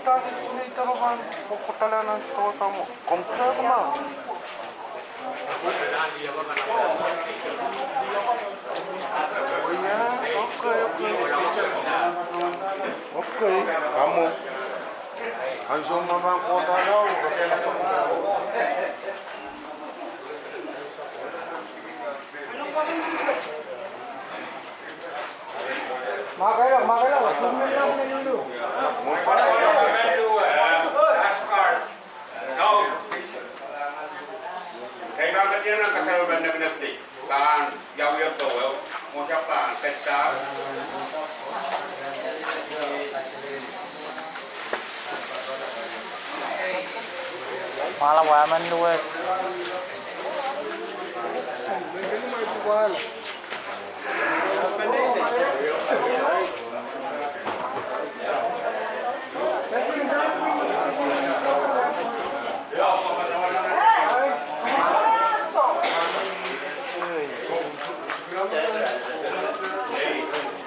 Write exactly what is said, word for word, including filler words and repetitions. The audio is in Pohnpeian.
Kak sini toro pahn kokohda nan sitoh sang mwo. Komw kak ma. Oh, yeah, okay, okay. Okay, kamo. Ansou me pahn kohda lao. Mala wamen luwet.